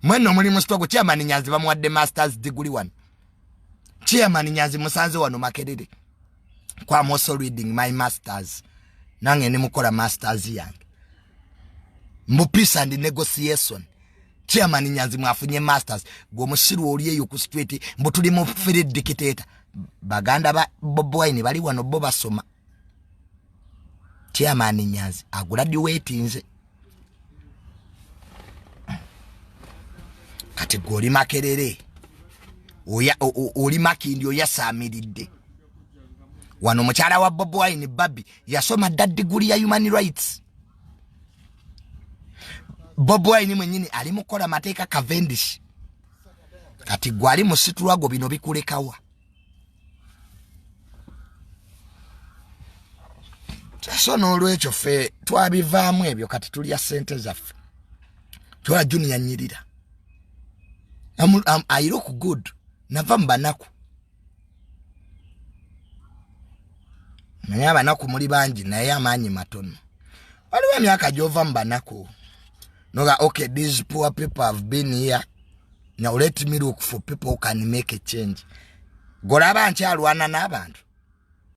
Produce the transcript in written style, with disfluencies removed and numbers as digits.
Mwenno muli mu struggle. Chairman Nyanzi bamuwadde masters degree wano. Chairman Nyanzi musanze wano Makerere kwa I'm also reading my masters, nange ndi mukola masters yange mu peace and negotiation. Chairman Nyanzi mwafunye masters, gwe omusiru oli eyo ku street mbu tuli mu free dictator. Baganda ba Bobi Wine bali wano bo basoma. Chairman Nyanzi aguladuatinze. Kati gwe oli Makerere, oli Makindi, oyasaamiridde wano. Mukyala wa Bobi Wine Babi yasoma dda diguli ya human rights. Bobi Wine mwenyini ali mukola mateeka Cavendish. Kati gwe ali mu struggle, bino bikulekawa? So n'olwekyo ffe twabivaamu ebyo, kati tulya ssente zaffe. Twola Junior nyirira. I look good. Nava mu banaku, naye abanaku muli bangi, naye amaanyi matono. Waliwo emyaka gyova mu banaku noga, "Okay, these poor people have been here, now let me look for people who can make a change." Golaba nkyalwana n'abantu.